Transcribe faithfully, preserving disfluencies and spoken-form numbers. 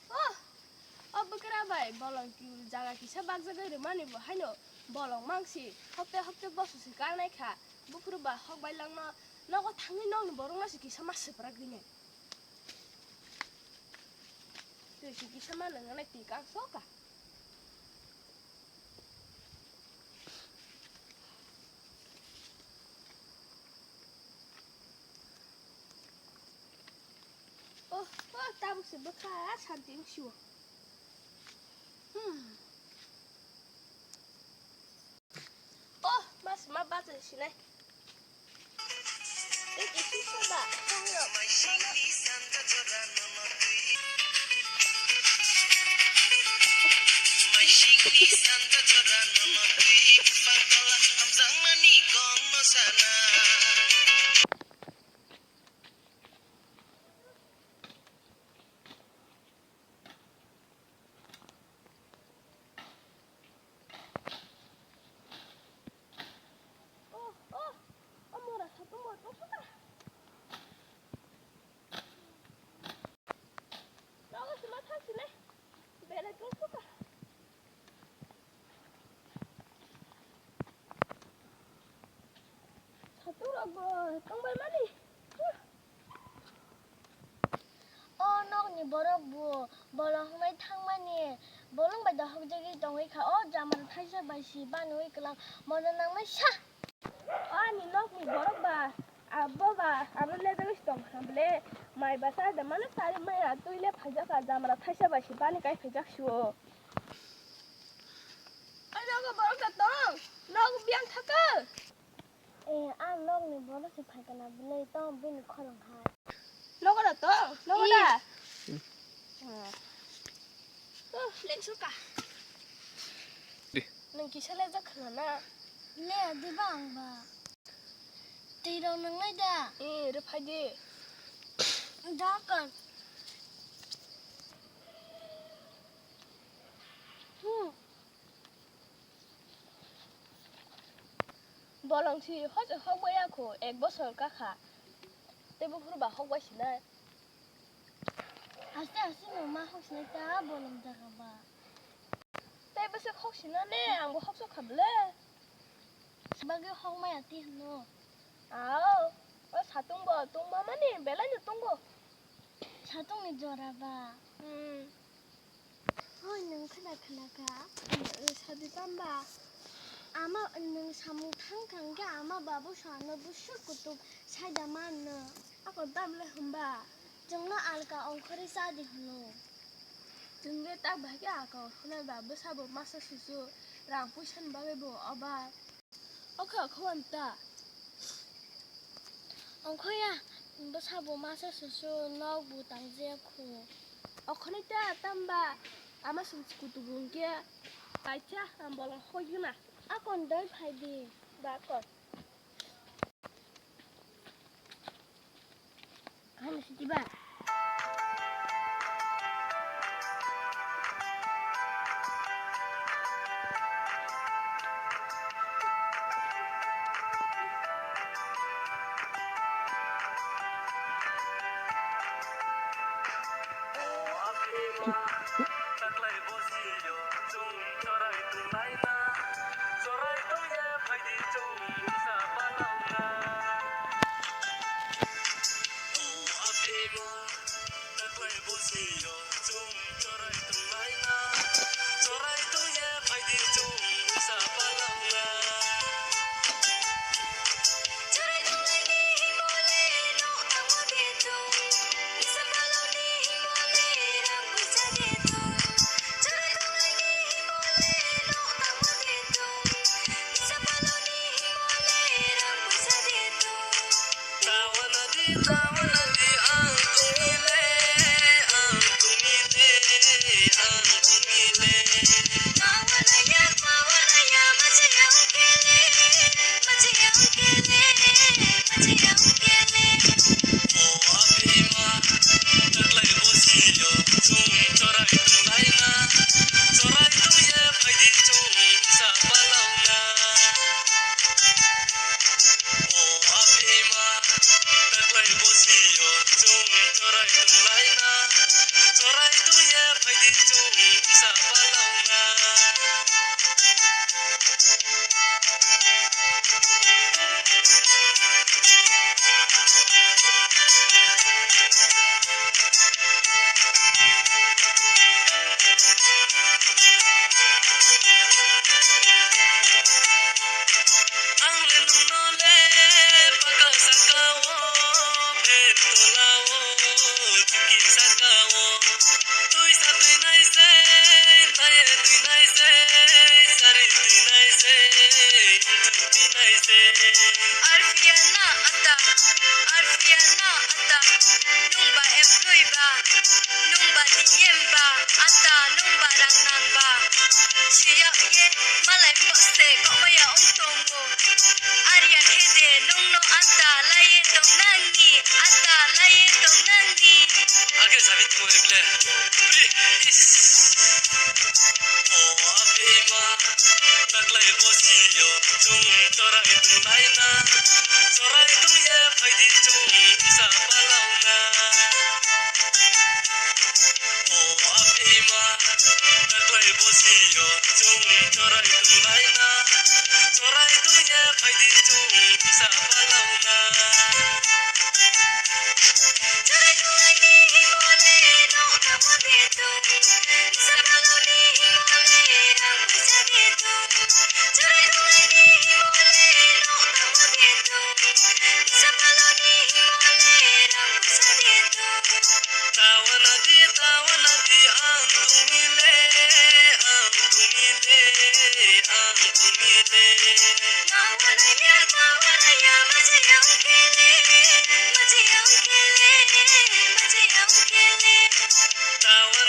Oh, o bwkra bai bolong ki jaga kisa bakjagwi rwmani bo haino bolong mangsi hokte hokte bosu se karnai kha. Buphuru ba hok bai langno nogo thangwi nokni borok no se kisa ma swprak rinai. Twi se kisa ma nang nai twi kang so ka. Oh, oh, tabuk se bwkha santi wng sio. Hmm. Oh, mas ma bacha sinai. Tei kisi soba, tanglo. Oh, oh, oh, mora satung bo tong suka. Nogo sima thang sini. Belai tong suka. Satung rok bo tong bai mani. O nokni borok bo bolong hwnwi thangmani, bolong bai dohokjagwi tongwi kha. O jamara thaisa bai si banwi kwlang mono nangmai sa. O ani nokni borok ba, abo ba aro lejagwi si tong kha bwle, mai basa da mano sari maya twi le phaijak kha, jamara thaisa bai si bani kai phaijak si o. Ai nogo borok da tong, nogo biyang thaka. Eh, a nokni borok se phaikha na bwle, tong bini khorang hai. Nogo da tong, nogo da. Oh, lengsu ka. Di. Nang kisa le jak khna na. Le di ba ang ba. Twi rok nang nai da. Eh, re phai di. Da kan. Hmm. Bolong si hok bai ya kho, ek bosor ka kha. Tei buphuru ba hok bai sinai. Aste aste no ma hok sinai ta bolong jaga ba. Tei bwswk hok sina ne, ang bo hok sok kha bwle. Bagwi hok maya ti hwno. Ao, o satung bo tungma mani belai no tungo. Satung ni jora ba. Hmm. Hoi, nwng khna khna kha? Nwng sadi tamba? Ama nwng samung thang thang khe ama babu sano bwswk kutuk saida manno. Ako dam le hwnba? Chwngno alka ongkhorwi cha di hwno. Chwng le tak bahai khe alka ongkhornai ba bwsa bo masa susu rang puisa ni bagwi bo oba. Okhe okhe wan ta. Ongkhoya, bwsa bo masa susu nok bo tangje khu. Okhonai ta tamba ama sum kutubu hwnkhe kaisa ang bolong hoi gana. Akon doi phai di. Ba kon. Kaham sidi ba. Taklai bosio chwng chorai tonglaina, chorai tongya phaidi chwng sa palangna. O aphima, taklai bosio chwng chorai tonglaina, chorai tongya phaidi chwng sa palangna. O aphima, taklai bosio chwng chorai tonglaina, chorai tongya phaidi chwng sa palangna. Ang le nwng no le pakal saka o, phen tola o, chuki saka o. Twi sa twi nai se, naye twi nai se, sari twi nai se, twi nai se. Arfiana ata, Arfiana ata, nungba employee ba, nungba D M ba, ata nungba rang nang ba. Siya ye, malai mbok se kokmaya ong tongo. Arya khe de nwng no ata laiye tong nang ni, ata laiye tong nang ni. Age sabi tumo ekle. Pri, is. O aphima, taklai bosio, chwng chorai tonglaina, chorai tongya phaidi chwng sa palangna. O aphima, taklai bosio, chwng chorai tonglaina, chorai tongya phaidi chwng sa palangna. Tawana di, tawana di, ang tungile, ang tungile, ang tungile. Tawana ya, tawana ya, maja yang kele, maja yang kele, maja yang kele. Tawana